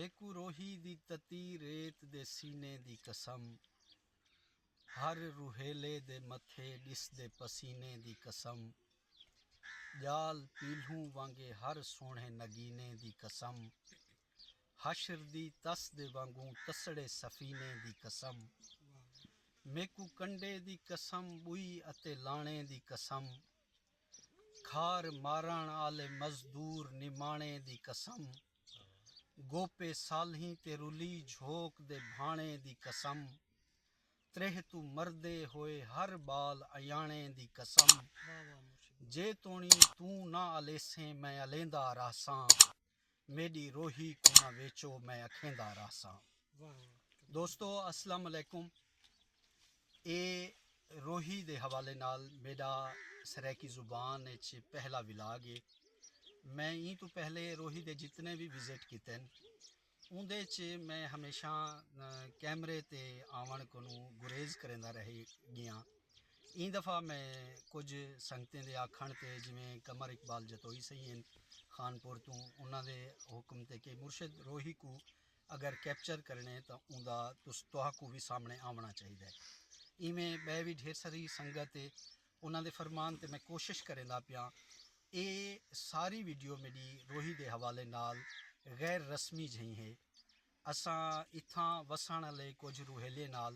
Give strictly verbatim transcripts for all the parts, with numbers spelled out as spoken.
میکوں روہی دی تتی ریت دے سینے دی قسم، ہر روہیلے دے متھے ݙسدے پسینے دی قسم، ڄال پیلھوں وانگے ہر سوہݨے نگینے دی قسم، حشر دی تس دے وانگوں تسڑے سفینے دی قسم، میکوں کنڈے دی قسم، ٻوئی اتے لاݨے دی قسم، کھار مارݨ آلے مزدور نماݨے دی قسم، گوپے سالھیں تے رلی جھوک دے بھاݨے دی قسم، تریہہ توں مردے ہوئے ہر ٻال ایاݨے دی قسم، جے توݨی توں نہ الیسیں میں الیندا راہساں، میݙی روہی کوں نہ ویچو میں اکھیندا راہساں۔ دوستو، السلام علیکم۔ اے روہی دے حوالے نال میݙا سرائیکی زبان اچ پہلا ولاگ ہے۔ میں ایں توں پہلے روہی دے جتنے وی وزٹ کیتے ہن، اوندے اچ میں ہمیشہ کیمرے تے آوݨ کنوں گریز کریندا رہ ڳیاں۔ ایں دفعہ میں کجھ سنگتیں دے آکھݨ تے، جیویں قمر اقبال جتوئی سئیں ہن خانپور توں، انہاں دے حکم تے کہ مرشد روہی کوں اگر کیپچر کرݨے تاں اوندا تس تہاکوں وی سامݨے آوݨا چاہیدا ہے۔ ایویں ٻئے وی ڈھیر ساری سنگت ہے، انہاں دے فرمان تے میں کوشش کریندا پیاں۔ اے ساری ویڈیو میݙی روہی دے حوالے نال غیر رسمی جھئیں ہے۔ اساں اتھاں وسݨ آلے کجھ روہیلے نال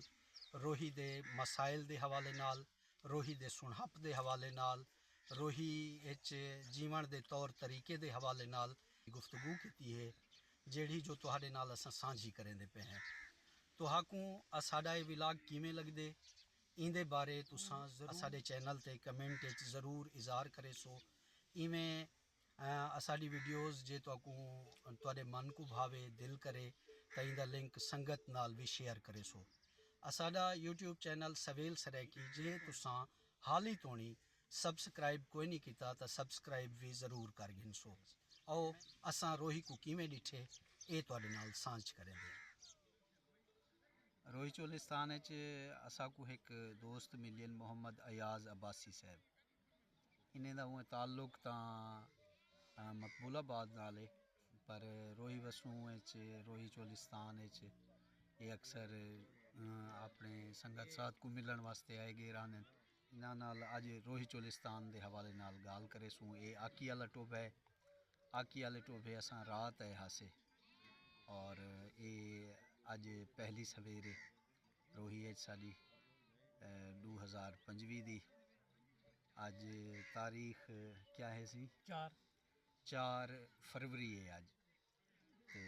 روہی دے مسائل دے حوالے نال، روہی دے سݨہپ دے حوالے نال، روہی اچ جیوݨ دے طور طریقے دے حوالے نال گفتگو کیتی ہے، جیڑھی جو تہاݙے نال اساں سانجھی کریندے پئے ہیں۔ تہاکوں اساݙا اے ولاگ کیویں لڳدے، ایندے بارے تساں ضرور اساݙے چینل تے کمنٹ اچ ضرور اظہار کریسو۔ ایویں اساݙی ویڈیوز جے تہاکوں، تہاݙے من کوں بھاوے، دل کرے، تاں ایندا لنک سنگت نال وی شیئر کریسو۔ اساݙا یوٹیوب چینل سویل سرائیکی جے تساں حالی توݨی سبسکرائب کوئی نہیں کیتا تاں سبسکرائب وی ضرور کر گھنسو۔ او اساں روہی کوں کیویں ݙٹھے، اے تہاݙے نال سانجھ کریندے ہیں۔ روہی چولستان اچ اساکوں ہک دوست ملین، محمد ایاز عباسی صاحب۔ انہیں دا اونویں تعلق تاں مقبول آباد نال ہے، پر روہی وسوں اچ، روہی چولستان اچ اے اکثر اپنے سنگت ساتھ کوں ملݨ واسطے آئے ڳئے رہندن۔ انہاں نال اڄ روہی چولستان دے حوالے نال ڳالھ کریسوں۔ اے آکی آلا ٹوبھا ہے۔ آکی آلے ٹوبھے اساں رات آئے ہاسے، اور اے اڄ پہلی سویر ہے روہی اچ ساݙی، ݙو ہزار پنجوی دی۔ اڄ تاریخ کیا ہے سی؟ چار۔ چار فروری ہے اڄ۔ تے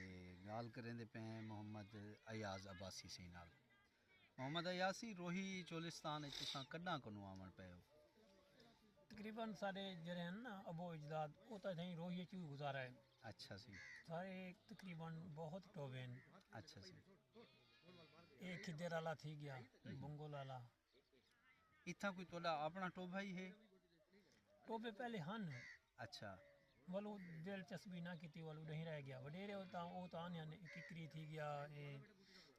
ڳالھ کریندے پئے ہیں محمد ایاز عباسی سئیں نال۔ محمد ایاز سئیں، روہی چولستان اچ تساں کݙاں کنوں آوݨ پئے ہو؟ تقریباً ساݙے جیڑھے ہن نا ابو اجداد، او تاں اتھائیں روہی اچ وی گزارا ہے۔ اچھا سئیں۔ سارے تقریباً بہت ٹوبھے ہن۔ اچھا سئیں۔ اے کھدر آلا تھی ڳیا، بنگول آلا۔ اتھاں کوئی تہاݙا اپݨا ٹوبھا ہی ہے؟ ٹوبھے پہلے ہن۔ اچھا۔ ولو دلچسپی نہ کیتی، ولو ݙہیں رہ ڳیا۔ وݙیرے او تاں، او تاں آندے ہن، ککری تھی ڳیا، اے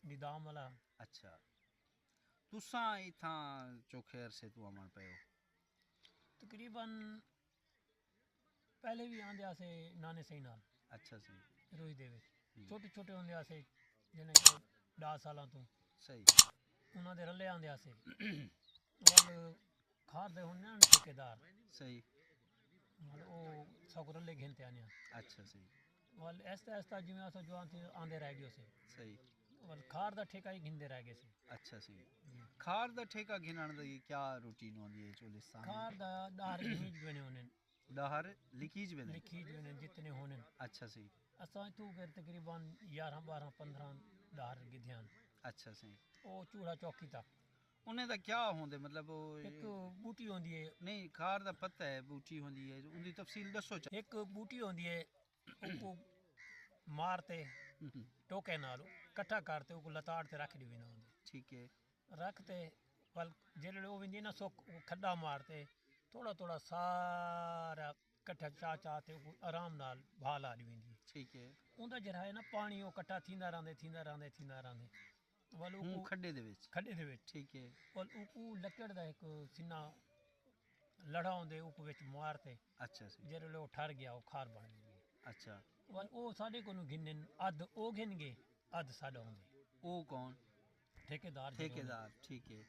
ندام والا۔ اچھا۔ تساں اتھاں چوکھے عرصے توں آوݨ پئے ہو؟ تقریباً پہلے وی آندے ہاسے نانے سئیں نال۔ اچھا سئیں۔ روہی دے وچ۔ ہوں۔ چھوٹے چھوٹے ہوندے ہاسے، جنہیں کہ ݙاہ سالاں توں۔ صحیح۔ انہاں دے رلے آندے ہاسے۔ ول کھار دے ہوندے ہن ٹھیکیدار۔ صحیح۔ ول او ساکوں رلے گھن تے آنے ہن۔ اچھا سئیں۔ ول آہستہ آہستہ جیویں اساں جوان تھی آندے رہ ڳیوسے۔ صحیح۔ ول کھار دا ٹھیکہ ہی گھندے رہ ڳئے سے۔ اچھا سئیں۔ جی۔ کھار دا ٹھیکہ گھنݨ دی کیا روٹین ہوندی ہے چولستان دی؟ کھار دا ݙاہر گھنی جو نے ہوندے ہن۔ ݙاہر لکھیج ویندے؟ لکھیج ویندے جتنے ہوندے ہن۔ اچھا سئیں۔ اساں اتھوں گر تقریباً یارہاں، ٻارہاں، پندرہاں ݙاہر گھدے ہن۔ اچھا سئیں۔ او چوڑا چوکی تک۔ انہیں دا کیا ہوندے؟ مطلب او ہک ٻوٹی ہوندی ہے۔ نہیں، کھار دا پتہ ہے، ٻوٹی ہوندی ہے، اوندی تفصیل ݙسو چا۔ ہک ٻوٹی ہوندی ہے، اوکوں مار تے ہوں ہوں۔ ٹوکے نال کٹھا کر تے اوکوں لتاڑ تے رکھ ݙیویندا ہوندے۔ ٹھیک ہے۔ رکھ تے ول جیڑھے او ویندی نا سک، او کھݙا مار تے تھوڑا تھوڑا سارا کٹھا چا چا تے اوکوں آرام نال بھا لا ݙیویندی ہے۔ ٹھیک ہے۔ اوندا جیڑھا ہے نا پاݨی، او کٹھا تھیندا رہندے، تھیندا رہندے، تھیندا رہندے۔ ول ہوں، اوکوں کھݙے دے وچ؟ کھݙے دے وچ۔ ٹھیک ہے۔ ول اوکوں لکڑ دا ہک سنہ لڑھا ہوندے، اوکوں وچ مار تے اچھا سئیں۔ جیڑھے ویلے او ٹھر ڳیا، او کھار بݨ ویندی ہے۔ اچھا۔ ول او ساݙے کولوں گھنن، ادھ او گھن ڳئے، ادھ ساݙا ہوندے۔ او کون؟ ٹھیکیدار جیڑھے ہوندے۔ ٹھیکیدار، ٹھیک ہے۔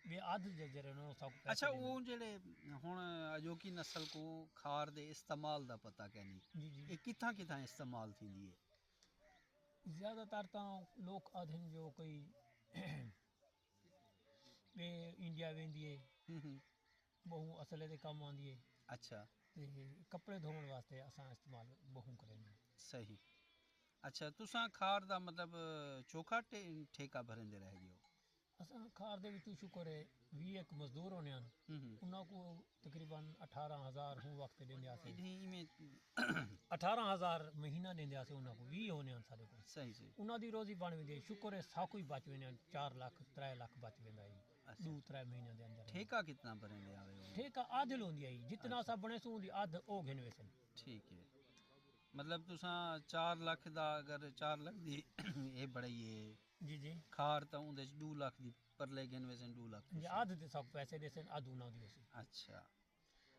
ٻئے ادھ جے-، جیڑھے ہوندے، او ساکوں پیسے اچھا، ݙیندے۔ او جیڑھے ہݨ اڄوکی نسل کوں کھار دے استعمال دا پتہ کینی، جی، جی۔ اے کتھاں کتھاں استعمال تھیندی ہے؟ زیادہ تر تاں لوک آہدن جو کوئی ٻئے انڈیا ویندی ہے، ہوں ہوں۔ ٻہوں اصلے دے کم آندی ہے۔ اچھا۔ تے کپڑے دھووݨ واسطے اساں استعمال ٻہوں کریندے ہیں۔ صحیح۔ اچھا، تساں کھار دا مطلب چوکھا ٹے-، ٹھیکہ بھریندے رہ ڳیو؟ اساں کھار دے وچوں شکر ہے، ویہہ ہک مزدور ہوندے ہن۔ ہوں ہوں۔ انہاں کوں تقریباً اٹھارہ ہزار ہوں وقت ݙیندے ہاسے۔ ایویں، ایویں۔ اٹھارہ ہزار مہینہ ݙیندے ہاسے انہاں کوں، ویہہ ہوندے ہن ساݙے کول۔ صحیح، صحیح۔ انہاں دی روزی بݨ ویندی ہے، شکر ہے ساکوں ہی بچ ویندے ہن، چار لکھ، ترے لکھ بچ ویندا ہے۔ اچھا۔ ݙو ترے مہینے دے اندر۔ ٹھیکہ کتنا بھریندے آوے ہو؟ ٹھیکہ ادھ لوندی ہے، جتنا اچھا۔ اساں بݨیسوں اوندی ادھ او گھن ویسن۔ ٹھیک ہے۔ مطلب تساں چار لکھ دا، اگر چار لکھ دی اے بݨائی ہے، جی، جی۔ کھار تاں اوندے وچ ݙو لکھ دی پرلے گھن ویسن، ݙو لکھ جی، ویسن۔ ادھ تے ساکوں پیسے ݙیسن، ادھ انہاں دی ہوسی۔ اچھا۔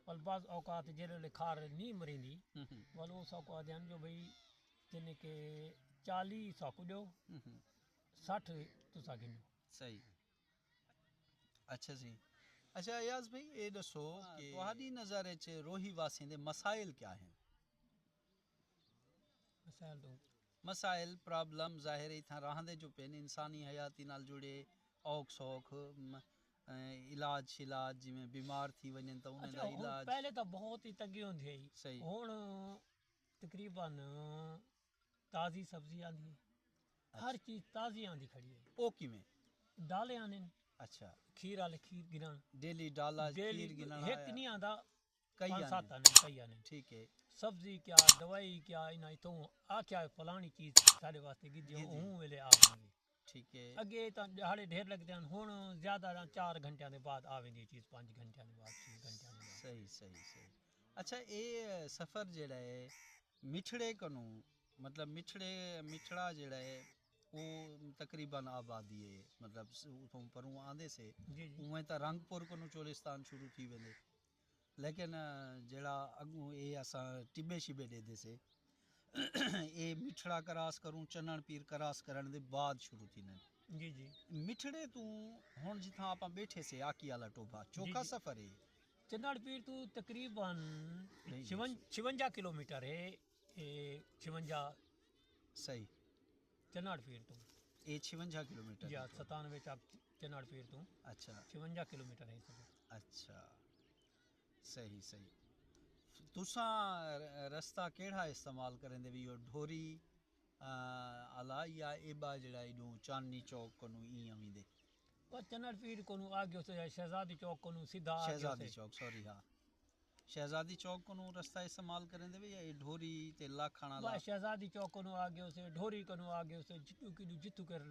ول بعض اوقات جیڑھے ویلے کھار نہیں مریندی، ہوں ہوں۔ ول او ساکوں آہدے ہن جو بھئی تینے کے چالیہہ ساکوں ݙیو، ہوں ہوں۔ سٹھ تساں گھنو۔ صحیح۔ اچھا جی۔ اچھا ایاز بھائی، اے ݙسو ہاں، کہ تہاݙی نظر وچ روہی واسیں دے مسائل کیا ہن؟ مسائل تو مسائل، پرابلم ظاہر ہے اتھاں رہندے جو پن، انسانی حیاتی نال جڑے اوکھ سوکھ، م-، اے، علاج شلاج، جویں بیمار تھی ونڄن تاں انہیں اچھا، دا ہݨ علاج۔ پہلے تاں بہت ہی تنگی ہوندی ہئی۔ صحیح۔ ہݨ تقریباً تازی سبزی آندی ہے، ہر اچھا۔ چیز تازی آندی کھڑی ہے۔ او کیویں؟ ڈالے آندن۔ اچھا۔ کھیر والے کھیر گھنن۔ ڈیلی ڈالا ڈیلی کھیر گھنن ہک آیا۔ نہیں آندا، کئی پنج آنے۔ سات آنے، کئی آنے۔ ٹھیک ہے۔ سبزی کیا، دوائی کیا، انہاں اتھوں آکھیا ہے فلانی چیز ساݙے واسطے گھدیو، گھدی۔ اوں ویلے آ ونڄے۔ ٹھیک ہے۔ اڳے تاں ݙیہاڑے ڈھیر لڳدے ہن، ہݨ زیادہ تاں چار گھنٹیاں دے بعد آ ویندی ہے چیز، پنج گھنٹیاں دے بعد، چھ گھنٹیاں دے بعد۔ صحیح، صحیح، صحیح۔ اچھا، اے سفر جیڑھا ہے مٹھڑے کنوں، مطلب مٹھڑے، مٹھڑا جیڑھا ہے، او تقریباً آبادی ہے، مطلب س-، اتھوں پروں آندے سے، جی، جی۔ اونویں تاں رنگ پور کنوں چولستان شروع تھی ویندے۔ لیکن، آ، جیڑھا اڳوں اے اساں ٹٻے شٻے ݙیہدے سے، اے مٹھڑا کراس کروں، چنݨ پیر کراس کرݨ دے بعد شروع تھیندن۔ جی، جی۔ مٹھڑے توں ہݨ جتھاں آپاں ٻیٹھے سے، آکی والا ٹوبھا، جی، چوکھا جی۔ سفر ہے؟ چنݨ پیر توں تقریباً نہیں، چھون-، نہیں۔ چھونجا کلومیٹر ہے، اے چھونجا۔ صحیح۔ چناڑ پیر توں۔ اے چھونجا کلومیٹر یا ہے۔ ستانوے چاک چناڑ پیر توں۔ اچھا۔ چھونجا کلومیٹر ہے سفر۔ اچھا۔ صحیح، صحیح۔ تساں ر-، رستہ کیڑھا استعمال کریندے وی ہو؟ ڈھوری، آ، آلا یا ایبا جیڑھا ایݙوں چاندنی چوک کنوں ایں آویندے؟ او چناڑ پیر کنوں آ ڳیوسے، شہزادی چوک کنوں سدھا آ ڳیوسے۔ شہزادی چوک، سوری، ہا۔ شہزادی چوک کنوں رستہ استعمال کریندے وے یا اے ڈھوری تے لاکھݨ آلا؟ بس شہزادی چوک کنوں آ ڳیوسے، ڈھوری کنوں آ ڳیوسے، جتھوں کݙوں جتھوں کر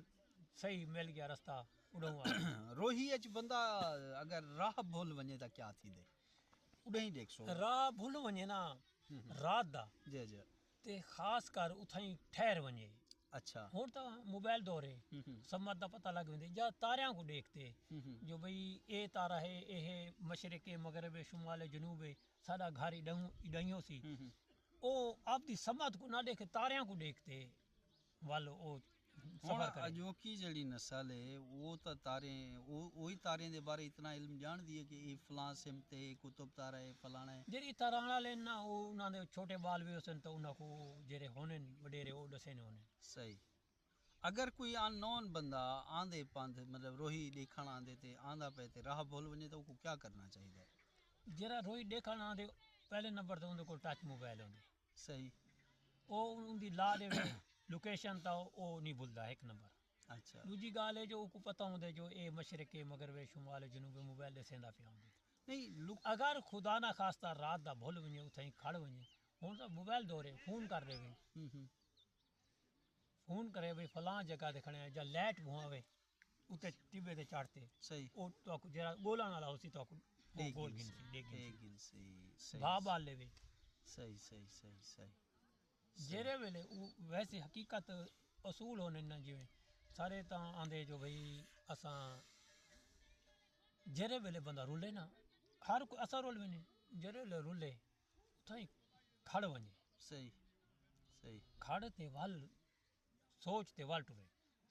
صحیح مل ڳیا رستہ، اݙوں آ ڳئے۔ روہی اچ بندہ اگر راہ بھل ونڄے تاں کیا تھیندے؟ اݙاہیں ݙیکھسو۔ راہ بھل ونڄے نا، ہوں ہوں۔ رات دا۔ جی جی۔ تے خاص کر اتھائیں ٹھہر ونڄے۔ اچھا۔ ہݨ تاں موبائل دور ہے، ہوں ہوں۔ سمت دا پتہ لڳ ویندے، یا تاریاں کوں ݙیکھ تے، ہوں ہوں۔ جو بھئی اے تارا ہے، اے ہے مشرق، اے مغرب، اے شمال، اے جنوب ہے، ساݙا گھر ایݙاہوں، ایݙاہیوں سی۔ ہوں ہوں۔ او آپ دی سمت کوں نہ ݙیکھ، تاریاں کوں ݙیکھ تے ول او ہݨ سفر کرے۔ اڄوکی جیڑھی نسل ہے، او تاں تارے، او، اوہی تاریں دے بارے اتنا علم ڄاݨدی ہے کہ اے فلاں سمت ہے، قطب تارا ہے، فلاݨا ہے۔ جیڑھی اتھاں رہݨ والے نا، او انہاں دے چھوٹے ٻال وی ہوسن تاں انہاں کوں جیڑھے ہونن وݙیرے، او ݙسیندے ہونن۔ صحیح۔ اگر کوئی ان نون بندہ آندے پندھ، مطلب روہی ݙیکھݨ آندے تے آندا پئے تے راہ بھل ونڄے تاں اوکوں کیا کرݨا چاہیدا ہے؟ جیڑھا روہی ݙیکھݨ آندے، پہلے نمبر تے اوندے کول ٹچ موبائل ہوندے۔ صحیح۔ او اوندی لا ݙیوے لوکیشن تاں او نہیں بھلدا، ہک نمبر۔ اچھا۔ ݙوجھی ڳالھ ہے جو اوکوں پتہ ہوندے جو اے مشرق ہے، مغرب ہے، شمال ہے، جنوب ہے، موبائل ݙسیندا پیا ہوندے۔ نہیں، لک- اگر خدا نہ خواستہ رات دا بھل ونڄے، اتھائیں کھڑ ونڄے، ہݨ تاں موبائل دور ہے، فون کر ݙیوے۔ ہوں ہوں۔ فون کرے بھئی فلاں جگہ تے کھڑے ہیں، یا لائٹ بھواوے، اتے ٹبے تے چڑھ تے۔ صحیح۔ او تہاکوں جیڑھا ڳولݨ والا ہوسی، تہاکوں او ݙیکھ ڳول گھنسی۔ گھنسی، ݙیکھ گھنسی۔ ݙیکھ گھنسی، صحیح۔ بھا ٻال لیوے۔ صحیح، صحیح، صحیح، صحیح۔ جیڑھے ویلے او ویسے حقیقت اصول ہوندن نا، جیویں سارے تاں آندے جو بھئی اساں جیڑھے ویلے بندہ رلے نا، ہر کوئی اساں رل ویندے، جیڑھے ویلے رلے، اتھائیں کھڑ ونڄے۔ صحیح۔ صحیح۔ کھڑ تے ول سوچ تے ول ٹرے۔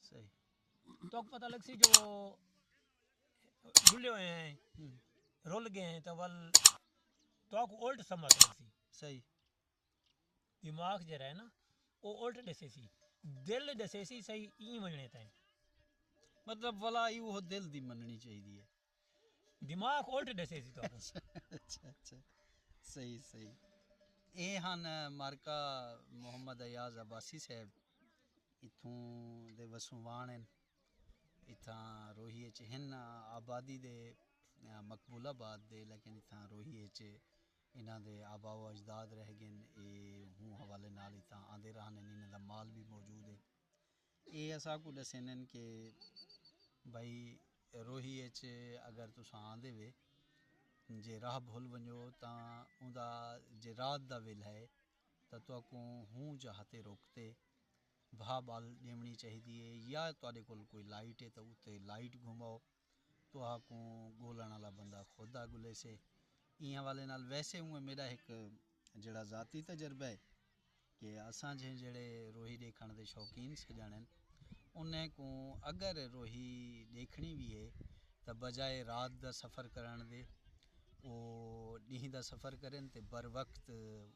صحیح۔ تو پتہ لگ سی جو بھلے ہوئے ہیں، رول گئے ہیں تو ول تو کو الٹ سمجھ لگ سی۔ صحیح۔ دماغ جڑا ہے نا، وہ الٹ ڈسے سی، دل ڈسے سی صحیح ایں ونجنے تائیں۔ مطلب ولا ہی وہ دل دی مننی چاہیے ہے۔ دماغ الٹ ڈسے سی تو اچھا اچھا۔ صحیح صحیح۔ اے ہن مارکا محمد ایاز عباسی صاحب، اتھوں دے وسوان ہیں۔ اتھاں روہی اچ ہن آبادی دے، مقبول آباد دے، لیکن اتھاں روہی اچ انہاں دے آبا و اجداد رہ گئن۔ اے ہوں حوالے نال اتھاں آندے رہن، انہاں دا مال بھی موجود ہے۔ اے اساکوں ڈسیندن کہ بھائی، روہی اچ اگر تساں آندے وے، جے راہ بھل ونجو تاں اوندا، جے رات دا ویلھا ہے تاں تہاکوں ہوں جاہ تے رک تے بھا ٻال ݙیوݨی چاہیدی ہے، یا تہاݙے کول کوئی لائٹ ہے تاں اتے لائٹ گھماؤ، تہاکوں ڳولݨ والا بندہ خود آ ڳولیسے۔ ایں حوالے نال ویسے اونویں میݙا ہک جیڑھا ذاتی تجربہ ہے کہ اساں جہیں جیڑھے روہی ݙیکھݨ دے شوقین سڄݨ ہن، انہیں کوں اگر روہی ݙیکھݨی وی ہے تاں بجائے رات دا سفر کرݨ دے او ݙینہہ دا سفر کرن تے بر وقت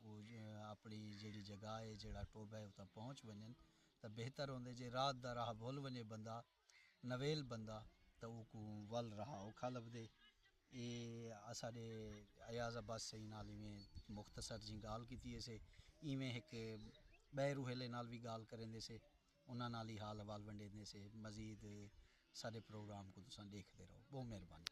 او اپݨی جیڑھی جگہ ہے، جیڑھا ٹوبہ ہے، اتھاں پہنچ ونڄن تاں بہتر ہوندے۔ جے رات دا راہ بھل ونڄے بندہ، نویل بندہ، تاں اوکوں ول راہ اوکھا لبھدے۔ اے اساݙے ایاز عباس سئیں نال ایویں مختصر جیں ڳالھ کیتی ہیسے، ایویں ہک ٻئے روہیلے نال وی ڳالھ کریندے سے، انہاں نال ہی حال احوال ونڈیندے سے، مزید ساݙے پروگرام کوں تساں ݙیکھدے رہو۔ ٻہوں مہربانی۔